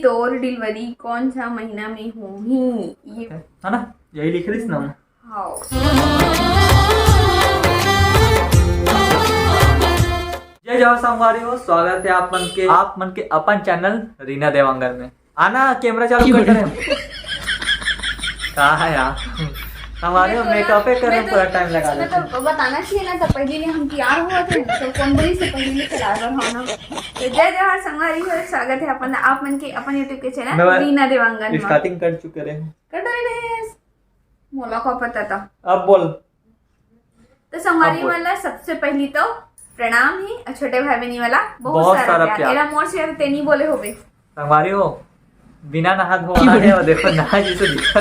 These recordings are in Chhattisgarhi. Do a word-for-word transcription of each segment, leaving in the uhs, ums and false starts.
तोर डिलीवरी कौन सा महीना में होही? ये है ना, यही लिख रही ना। हाँ। जय जोहार संगवारी हो, स्वागत है आप मन के, आप मन के अपन चैनल रीना देवांगन में। आना, कैमरा चालू कर रहे हैं। का है यार, हमारे मेकअप पे करने पूरा टाइम लगा देते हैं। तो बताना चाहिए ना, तो पहले ले हम तैयार हुआ थे, तो कौन बोली से पहले ले चला रहा हो ना। तो जय जोहार संगवारी हो, स्वागत है अपन, आप मन के अपन YouTube के चैनल रीना देवांगन में। स्टार्टिंग कर चुके रहे हैं। कर रहे हैं। मोला का पता था। अब बोल। तो संगवारी मन ला सबसे पहली तो प्रणाम ही, और छोटे भाई बहनी वाला बहुत सारा प्यार। एला मोर से ते नहीं बोले होबे। संगवारी हो, बिना नहा धोए आए हो, देखो नहा जैसे दिखा।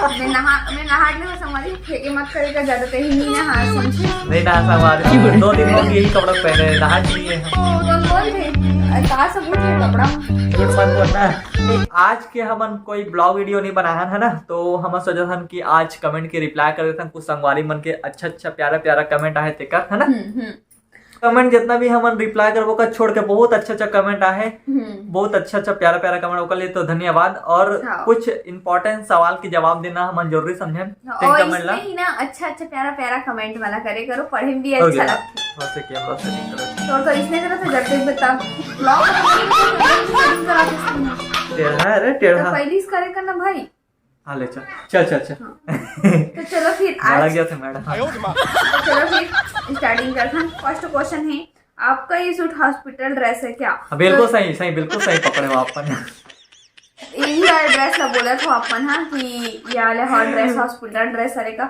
मैं नहा, मैं नहा ले संगवारी, फेंके मत करेगा ज्यादा, ते ही नहीं नहा, समझे? नहीं नहा संगवारी, दो दिन हो गए यही कपड़ा पहने, नहा नहीं है। कौन बोल रहे? का सबूत है कपड़ा? झूठ मत बोलना। आज के हमन कोई ब्लॉग वीडियो नहीं बनाहन, है ना, तो हमन सोचत हन कि आज कमेंट के रिप्लाई कर देथन कुछ संगवारी मन के। अच्छा अच्छा प्यारा प्यारा कमेंट आहे तेकर, है ना। कमेंट जितना भी हमन रिप्लाई करबो का छोड़ के बहुत अच्छा अच्छा कमेंट आहे। बहुत अच्छा अच्छा प्यारा प्यारा कमेंट, ओकर लिए तो धन्यवाद। और कुछ इंपॉर्टेंट सवाल के जवाब देना हमन जरूरी समझन। कमेंट ला ही ना, अच्छा अच्छा प्यारा प्यारा कमेंट वाला करे करो, पढ़े में भी अच्छा लगता। बस ये कैमरा सेटिंग करो। तो इसने करो तो जब तक बता ब्लॉग टेढ़ा है रे, टेढ़ा। तो पहली इस करे करना भाई। हाँ, ले चल। चल, चल, चल। हाँ। तो चलो फिर आज गया था मैडम। तो चलो फिर स्टार्टिंग करते हैं। फर्स्ट क्वेश्चन है, आपका ये सूट हॉस्पिटल ड्रेस है क्या? हाँ, बिल्कुल सही, सही, बिल्कुल सही पकड़े हो आप। यही वाला ड्रेस ला बोला था अपन, हाँ, कि ये वाले हॉट ड्रेस हॉस्पिटल ड्रेस हरे का।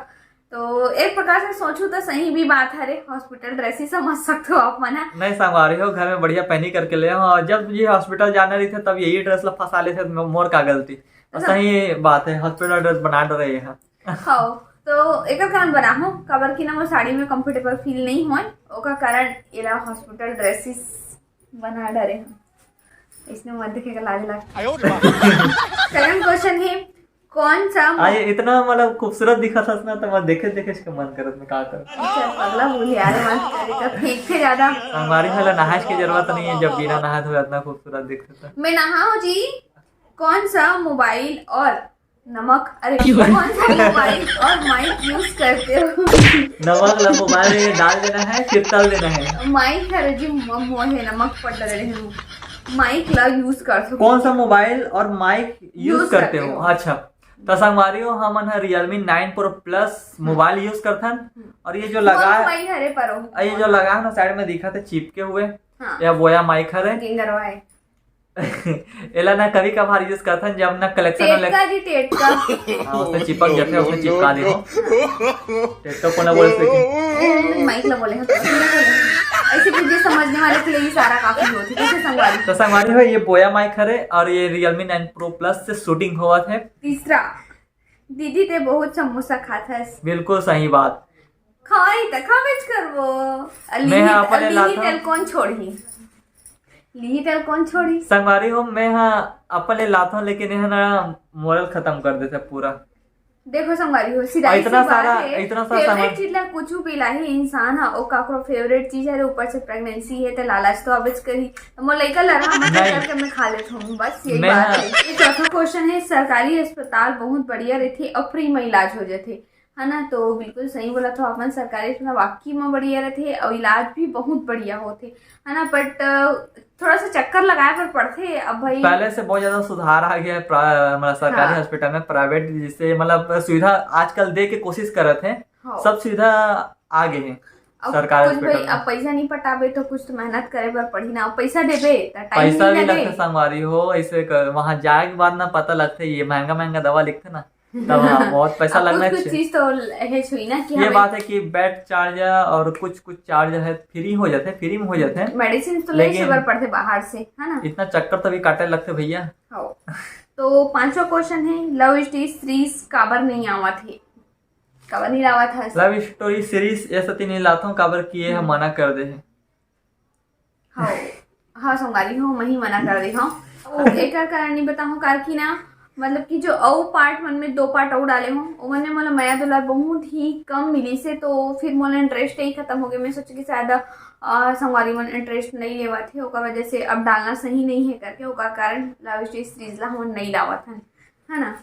तो एक प्रकार से सोचू तो सही भी बात हरे, हॉस्पिटल ड्रेस ही समझ सकते हो आप मन। नहीं संगवारी हो, घर में बढ़िया पहनी करके ले हो, और जब ये हॉस्पिटल जाना रही थे तब यही ड्रेस ला फंसा ले थे, मोर का गलती। और सही बात है, हॉस्पिटल ड्रेस बना डरे हैं। हाँ, तो एकर कारण बना हो, काबर कि ना वो साड़ी में कंफर्टेबल फील नहीं हो, ओकर कारण एला हॉस्पिटल ड्रेस ही बना डरे हैं। इसने मत देखे का लाज लग। सेकंड क्वेश्चन है, कौन सा आ, ये इतना मतलब खूबसूरत दिखत हस ना, तो मैं देखे देखे इसके मन करत, मैं का करूं? चल पगला बोल यार, मत करे तो फेंक के ज्यादा। हमारी वाला नहाज की जरूरत नहीं है, जब बिना नहाए हुए इतना खूबसूरत दिखत है। मैं नहाऊं जी? कौन सा मोबाइल और नमक, अरे, कौन सा मोबाइल और माइक यूज करते हो? नमक ला मोबाइल में डाल देना है, फिर तल देना है। माइक हरे जी, म-, मोहे नमक पड़ रहे हैं। माइक ला यूज कर सकते हो। कौन सा मोबाइल और माइक यूज करते हो? अच्छा, तो संगवारी हो, हमन ह Realme nine Pro Plus mobile use करथन। और ये जो लगा है, मोबाइल हरे परो। ये जो लगा है ना साइड में दिखत हे चिपके हुए, हाँ। या बोया माइक हरे। किंगरवा है। एला ना कभी कभार यूज करथन जब ना कलेक्शन टेटका जी, टेटका। हाँ, उसमें चिपक जाते हैं, उसमें चिपका दे। टेटका कोना बोले से कि? ए, माइक ला बोले हैं, तो बोले हैं। ऐसे मुझे समझने वाले के लिए इशारा काफी होती है, जैसे संगवारी। तो संगवारी हो, ये बोया माइक हरे और ये Realme nine Pro Plus से शूटिंग होवत है। तीसरा, दीदी ते बहुत समोसा खाथस। बिल्कुल सही बात। खवाई त खाबेच करबो। अ, मैं लिही हा त, अपने लिही लाथों। तेल कौन छोड़ही? लिही तेल कौन छोड़ही? संगवारी हो, मैं हा अपने लाथों, लेकिन यह ना मोरल खत्म कर देथे पूरा। देखो संगवारी हो, सीधा और इतना सी बात सारा, है, इतना सारा फेवरेट सामान। चीज ला कुछ भी लाही इंसान हा, ओ काकरो फेवरेट चीज है, ऊपर से प्रेगनेंसी है, तो लालच तो अबेच करी। मोर लइका लरहा मत नहीं। करके मैं खा लेत हूँ, बस यही मैं बात हा। है। ये चौथा क्वेश्चन है, सरकारी अस्पताल बहुत बढ़िया रहथे और फ्री में इलाज हो जाथे, है ना? तो बिल्कुल सही बोला, तो अपन सरकारी अस्पताल वाकई में बढ़िया रहथे और इलाज भी बहुत बढ़िया होथे, है ना? बट, अ, थोड़ा सा चक्कर लगाए पर पड़थे। अब भाई पहले से बहुत ज्यादा सुधार आ गया है प्रा-, मतलब सरकारी हाँ। हॉस्पिटल में, प्राइवेट जिससे मतलब सुविधा आजकल दे के कोशिश करत है, हाँ। सब सुविधा आ गए हैं अब सरकारी कुछ भाई हॉस्पिटल में। अब पैसा नहीं पटाबे तो कुछ तो मेहनत करे बर पड़ी ना, अब पैसा देबे त टाइम पैसा नहीं भी लगे। लगथे संगवारी हो, ऐसे कर, वहां जाए के बाद ना पता लगथे, ये महंगा महंगा दवा लिखथे ना, तब हाँ, बहुत पैसा अब लगना कुछ, कुछ चाहिए। चीज तो है छुई ना कि ये हमें बात है कि बेड चार्ज और कुछ कुछ चार्ज है, फ्री हो जाते, फ्री में हो जाते हैं। मेडिसिन तो ले लेकिन से बर पड़थे बाहर से, है ना? इतना चक्कर तभी काटे लगथे भैया। हाँ। तो पांचवा क्वेश्चन है, लव स्टोरी सीरीज काबर नहीं आवत है? काबर नहीं आवत है? लव स्टोरी सीरीज ऐसा तीन नहीं लाता हूँ, काबर कि ये हम हम्म। मना कर दे हैं। हाँ, हाँ, संगवारी हो, मैं ही मना कर दे हूँ। वो एकर कारण नहीं बताऊँ, कार की ना, मतलब कि जो अउ पार्ट मन में दो पार्ट अउ डाले हों, ओमन में मोला मया दुलार बहुत ही कम मिलिस हे, तो फिर मोला इंटरेस्ट ही खत्म हो गया। मैं सोचे कि शायद अ, संगवारी मन इंटरेस्ट नहीं लेवत हे, ओकर वजह से अब डालना सही नहीं है करके ओकर कारण लव स्टोरी सीरीज ला हमन नहीं लावत हन, है ना।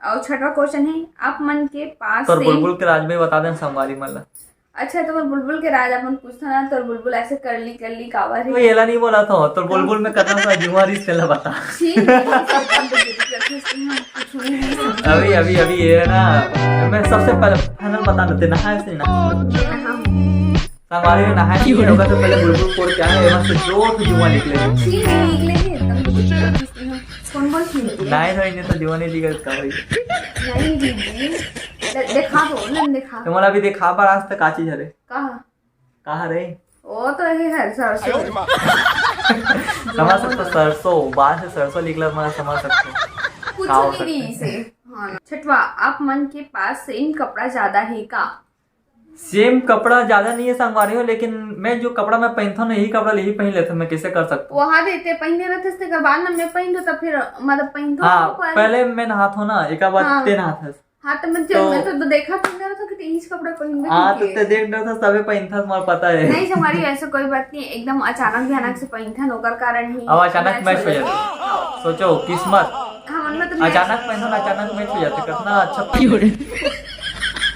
और छठवा क्वेश्चन है, आप मन के पास तोर से बुलबुल के राज में बता देन संगवारी मन ला। अच्छा, तो बुलबुल के राज अपन पूछता ना, तोर बुलबुल ऐसे करली करली काबर तो है? एला नहीं बोला था, तोर बुलबुल में कतना सा जुआ रिस तेला बता। छी, नहीं, नहीं, नहीं, नहीं, कुछ भी नहीं। अभी अभी अभी ये है ना, मैं सबसे पहले फाइनल बता देते, नहाए से ना। हाँ। संगवारी में नहाए नहीं होगा तो पहले बुलबुल कोड़ क्या है, एमा से जोर से जुआ निकले। छी, नहीं निकले, एकदम कुछ भी नहीं। कौन बोल छी निकले? नहीं, नहीं, नहीं तो जुआ नहीं निकल का भाई। नहीं दीदी, दे-, दिखा दो ना, दिखा। तो मोला अभी दिखा पर आज तक का चीज हरे? कहाँ? कहाँ रे? वो तो ये है सरसों। समझ सकते हो, सरसों, बाहर से सरसों निकला, मैं समझ सकते हो। कुछ का हो नहीं सकता रही है? इसे। हाँ। छठवा, आप मन के पास सेम कपड़ा ज्यादा है का? सेम कपड़ा ज्यादा नहीं है संगवारी हो, लेकिन मैं जो कपड़ा मैं पहनता हूँ ना, यही कपड़ा यही पहन लेता हूँ, मैं कैसे कर सकता हूँ? वहाँ देते पहने रहते, उसके बाद ना मैं पहन दो, तब फिर मतलब पहन दो हाँ, ऊपर। पहले मैं नहाता हूँ ना, एक बार हाँ। ते नहाता है। हाँ, तो मैं तो मैं तो, तो देखा पहन रहा था कि तेईस कपड़ा पहन के हाँ, तो ठीक है। ते देख रहा था, तबे पहनता, तुम्हारा पता है। नहीं, हमारी ऐसा कोई बात नहीं, एकदम अचानक भयानक से पहनता ना, ओकर कारण ही अब अचानक मैच हो जाता। सोचो, किस्मत। हाँ, मन में तो मैच अचानक पहनता ना, अचानक मैच हो जाता, कितना अच्छा।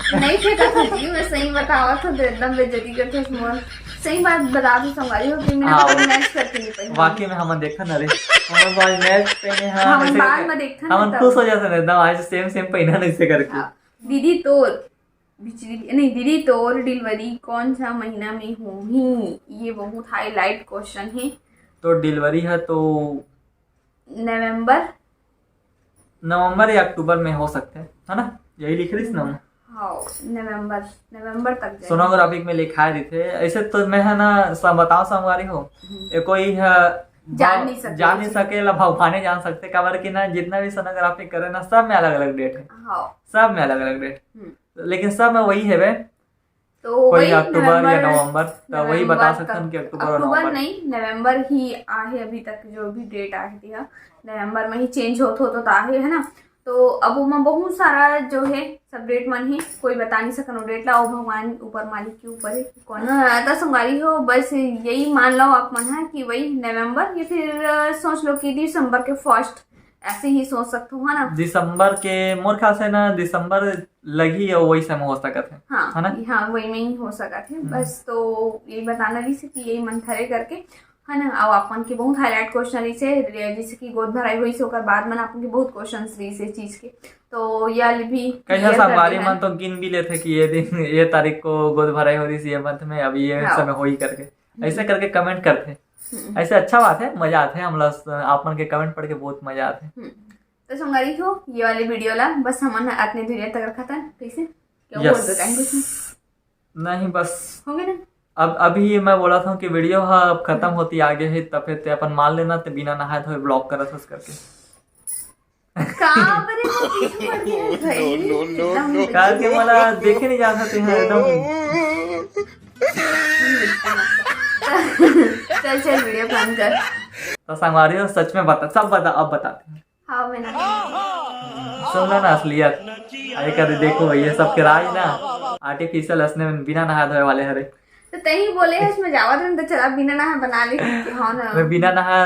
नहीं फेंका था जी, मैं सही बतावा था, तो एकदम बेइज्जती करते मोर। सही बात बता दूं संगवारी हो कि मैंने हाँ। कभी मैच करके नहीं पहनी। वाकई में हमन देखा ना रे, हमन आज मैच पहने हाँ, हमन ऐसे बाद करके में देखा ना हमन तब। खुश हो जाते ना एकदम, आज सेम सेम पहना नहीं से करके। हाँ। दीदी तोर बिजली नहीं, दीदी तोर डिलीवरी कौन सा महीना में होही? ये बहुत हाईलाइट क्वेश्चन है। तो डिलीवरी है तो नवंबर। नवंबर या अक्टूबर में हो सकते हैं, है ना? यही लिख रही ना? हाँ, नवंबर, नवंबर तक जाए। सोनोग्राफी में लिखा रही थे। ऐसे तो मैं है ना, स-, बताओ संगवारी हो, हम्म। ये कोई है, जान भग-, नहीं सकते जान नहीं चीज। सकेला, भगवान ही जान सकते। काबर कि ना, जितना भी सोनोग्राफी करे ना, सब में अलग अलग डेट है। हाँ। सब में अलग अलग डेट। हम्म। लेकिन सब में वही है बे। तो कोई वही अक्टूबर या नवंबर, नवंबर, तो वही बता नवंबर सकथन तक। कि अक्टूबर और अक्टूबर नवंबर। नहीं, नवंबर ही आहे अभी तक, जो भी डेट आहे तेहा नवंबर में ही चेंज होत होत आहे, है ना। तो अब ओमा बहुत सारा जो है सब डेट मन ही, कोई बता नहीं सकन वो डेट ला, वो भगवान ऊपर मालिक के ऊपर है कि कौन। हाँ, तो संगवारी हो, बस यही मान लो आप मन है कि वही नवंबर या फिर अ, सोच लो कि दिसंबर के फर्स्ट, ऐसे ही सोच सकते हो, है ना। दिसंबर के, मोर ख्याल से ना दिसंबर लगी और वही समय हो सकत है, हाँ, है ना? हाँ, वही में ही हो सकत है। हम्म। बस तो यही बताना रही से कि यही मन थरे करके, है ना। अब आप मन के बहुत हाईलाइट क्वेश्चन रही से, जैसे कि गोद भराई हुई से ओकर बाद मन आप मन के बहुत क्वेश्चन रही से चीज के, तो या भी कैसे clear कर संगवारी देना। मन तो गिन भी लेते कि ये दिन, ये तारीख को गोद भराई हो रही है, ये मंथ में, अब ये हाँ। समय हो ही करके, हम्म। ऐसे करके कमेंट करते। हम्म। ऐसे अच्छा बात है, मजा आते हैं हम लोग, आप मन के कमेंट पढ़ के बहुत मजा आते हैं। हम्म। तो संगवारी हो, ये वाली वीडियो ला बस हमन ह अतने दूरिया तक रखत हन। कैसे? क्या यस। बोल दो, कहीं कुछ नहीं? नहीं, बस। हो गया ना? अब अभी ये मैं बोला था कि वीडियो ह अब खत्म हम्म। होती आगे है, तब फिर ते अपन मान लेना, ते बिना नहाए धोए ब्लॉग करत हस करके। का बरे वो पीछे पड़ गया भाई? नो, नो, नो, एकदम नो। काल के मला देखे नहीं जा सकते हैं एकदम। चल, चल, वीडियो बंद कर। तो संगवारी हो, सच में बता, सब बता, अब बताते हैं। हाँ, मैंने सुन लो ना असलियत। अरे कर देखो, ये सब के राज ना आर्टिफिशियल असने में बिना नहा धोए वाले हरे। तो तही बोले है, इसमें जावा दिन तो चला बिना नहा बना ले कि हाँ ना। मैं बिना नहा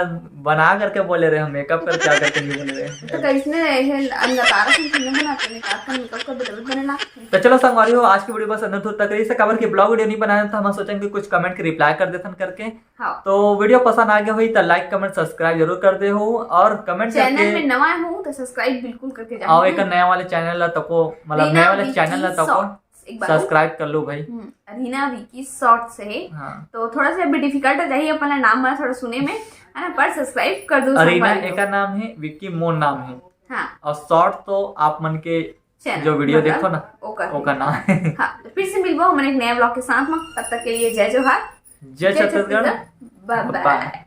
बना करके बोले रहे, हम मेकअप करके आ करके नहीं बोले रहे। तो कैसने है, अंदर तारा से नहीं बनाते, नहीं काट कर मेकअप कर दे, बने ना। तो चलो संगवारी हो, आज की वीडियो बस अंदर तक रही से, काबर कि ब्लॉग वीडियो नहीं बनाया था, हम सोचेंगे कुछ कमेंट के रिप्लाई कर देथन करके। हाँ। तो वीडियो पसंद आ गया हुई तो लाइक, कमेंट, सब्सक्राइब जरूर कर दे हो और कमेंट चैनल करके में नवा हो तो सब्सक्राइब बिल्कुल करके जाओ। आओ, एक नया वाले चैनल ला तको, मतलब रीना नया वाले विकी चैनल ला तको शॉर्ट्स, एक बार सब्सक्राइब कर लो भाई। हम्म, रीना विकी शॉर्ट्स है। हाँ। तो थोड़ा सा अभी डिफिकल्ट हो जाही अपन ला नाम वाला थोड़ा सुने में, है ना, पर सब्सक्राइब कर दो रीना संगवारी हो। एकर नाम है, विक्की मोर नाम है। हाँ। और शॉर्ट तो आप मन के चैनल, जो वीडियो मतलब, देखो ना, ओकर ओकर नाम है। हाँ, तो फिर से मिलबो हमन एक नया ब्लॉग के साथ में। तब तक के लिए जय जोहार, जय जय छत्तीसगढ़, छत्तीसगढ़, बाय बाय। बाय।